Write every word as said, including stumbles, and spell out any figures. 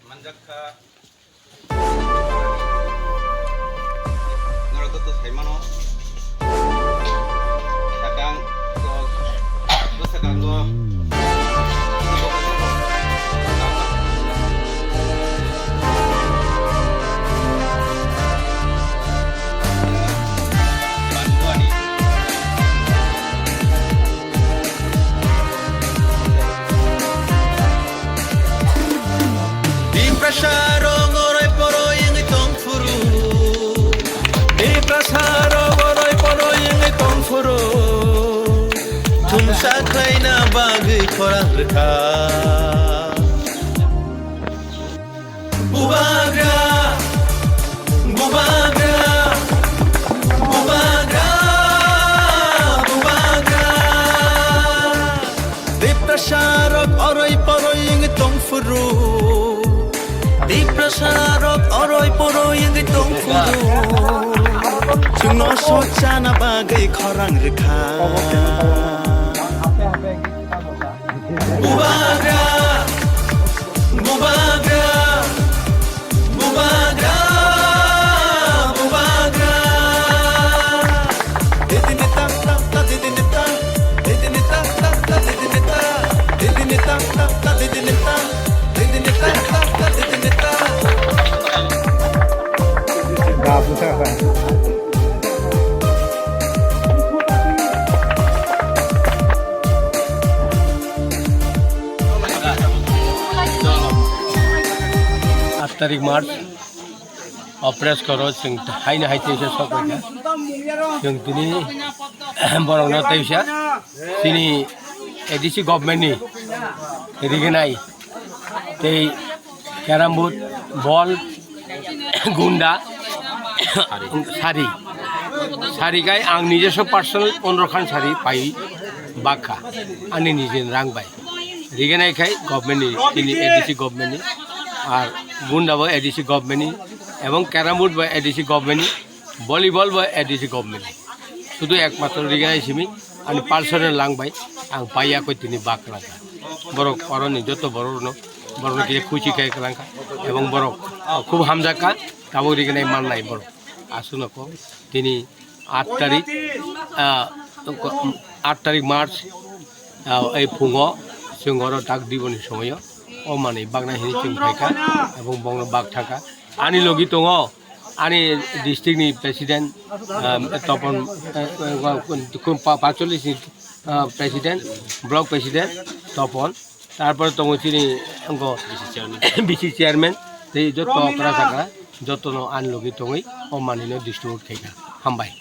Manjakha. Norok joto sai mano. Sakang, bwskango. Tiprasa rok oroi poroi wngwi tong phuru. Tiprasa rok oroi poroi wngwi tong phuru. Thumsa khlaina bagwi khorang rwkha. Bubagra, bubagra, bubagra, bubagra. Tiprasa rok oroi poroi wngwi tong phuru. Tiprasa rok oroi poroi wngwi tong phuru. Chwngno sochana bagwi khorang rwkha. Bubagra, bubagra, bubagra, bubagra. Didini ta ta ta, didini ta, didini ta ta ta, didini ta, didini ta ta ta, didini ta, didini ta ta ta, didini ta. Aat tarik March, o press koro chwng haino hai teisa sok paikha. Chwng tini borokno teisa chini A D C government ni riginai tei carrom board, ball, gunda, sari. Sari kai ang nijeso personal pondro khan sari pai bakha. Ani nijen rang bai. Rigenai khai government ni, tini A D C government ni. Ar gunda bo A D C government ni. Ebong carrom board bo A D C government ni. Volleyball bo A D C government ni. Sudu ekmatro rigenai simi. Ani personal lang bai, ang paiya koi tini bak kwlangkha. Borok oroni joto borok rokno, borok rok kisa khusi khai kwlangkha. Ebong borok khub hamjakha, tabuk rignai mannai borok. Aswkno kok tini aat tarik, ah, aat tarik March, ah, ei phungo chwng oro dak diboni somoyo o manwi baknai hinwi chwng phaikha, ebong bongno bak thangkha. Ani logi tongo, ani district ni president, um, Topon, uh, uh, pa-, pacholish ni, uh, president, block president, Topon. Tarpore tongo chini, ongo, B C chairman, tei joto okra sakra, jotono ani logi tongwi, o manwino distribute khaikha. Hambai.